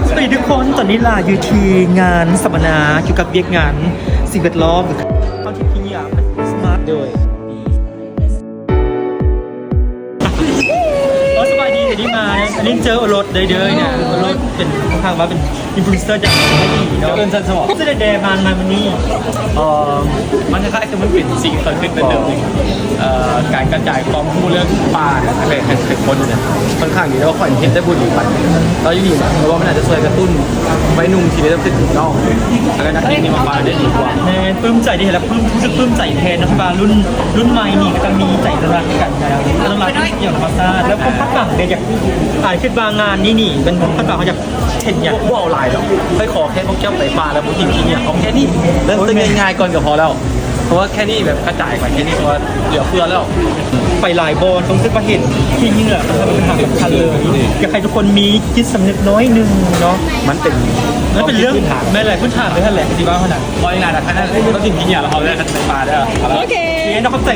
ສະບາຍດີທຸກຄົນ, ຕອນນີ້ຫຼ້າຢູ່ທີ່ງານສຳມະນາກ່ຽວກັບວຽກງານສິ່ງແວດລ້ອມ ເຂົ້າທີ່ Kenya Smart ໂດຍ ເອີ ສະບາຍດີ ອັນນີ້ມາ ອັນນີ້ເຈີໂອລົດເດີເດີນະ ໂອລົດເປັນ ຂ້າງວ່າເປັນ influencer ຈາກເກົາຫຼີເນາະ ເອີ້ນຊັ້ນຊະເບາະ ຈະໄດ້ແດ່ມາ ມາມື້ນີ້ ເອີ ມັນຄ້າຍໆຄືມັນເປັນສິ່ງທີ່ເກີດຂຶ້ນເປັນເລື່ອງໜຶ່ງ ເອີ ການກະຈາຍຄວາມຮູ້ເລື່ອງປ່ານະ ໃຫ້ ໃຫ້ ໃຫ້ຄົນນະ ຂ້ອນຂ້າງດີ ແຕ່ວ່າຂ້ອຍເຮັດໄດ້ບໍ່ດີປານໃດ ແລ້ວຢູ່ນີ້ນະ ເພາະວ່າມັນອາດຈະຊ່ວຍກະຕຸ້ນໄວໜຸ່ມທີ່ເລີ່ມເຮັດເນາະ ແລ້ວກະນັກກິນນີ້ມາປ່ານໄດ້ດີກວ່າ. ແມ່ນ ປຶ້ມໃຈເດ້ ແລ້ວປຶ້ມ ຮູ້ສຶກປຶ້ມໃຈແທນເນາະ ທີ່ວ່າລຸ້ນ ລຸ້ນໃໝ່ນີ້ກະຕ້ອງມີໃຈອະນຸລັກຄືກັນນະ ອະນຸລັກທະຍະທຳມະຊາດ ແລ້ວຄວາມຄາດຫວັງເດ ຢາກ ອ້າຍຄິດວ່າງານນີ້ນີ້ ແມ່ນຄວາມຄາດຫວັງເຮົາຢາກ ເຫັນຫຍັງ ບໍ່ເອົາຫຼາຍດອກ ຂ້ອຍຂໍແຄ່ພວກເຈົ້າໄປປ່າແລ້ວບໍ່ຖິ້ມຂີ້ເຫຍື້ອ ເອົາແຄ່ນີ້ ເລີ່ມຕົ້ນງ່າຍໆກ່ອນກະພໍແລ້ວ ເພາະວ່າແຄ່ນີ້ແບບກະຈາຍໄປແຄ່ນີ້ ເພາະວ່າເຫຼືອເຟືອແລ້ວ ໄປຫຼາຍບ່ອນ ຕ້ອງຄິດວ່າເຫັນຂີ້ເຫຍື້ອ ເປັນບັນຫາສຳຄັນເລີຍ ຢາກໃຫ້ທຸກຄົນມີຈິດສຳນຶກໜ້ອຍໜຶ່ງເນາະ ມັນເປັນ ມັນເປັນເລື່ອງ ແມ່ນແຫຼະ ພື້ນຖານເລີຍຫັ້ນແຫຼະ ທີ່ວ່າຫັ້ນນະ ເວົ້າງ່າຍໆນະ ຄັນນັ້ນຕ້ອງຖິ້ມຂີ້ເຫຍື້ອແລ້ວ ເອົາເລີຍ ຄັນໄປປ່າເດີ ໂອເຄ ເນາະ ຂອບໃຈ.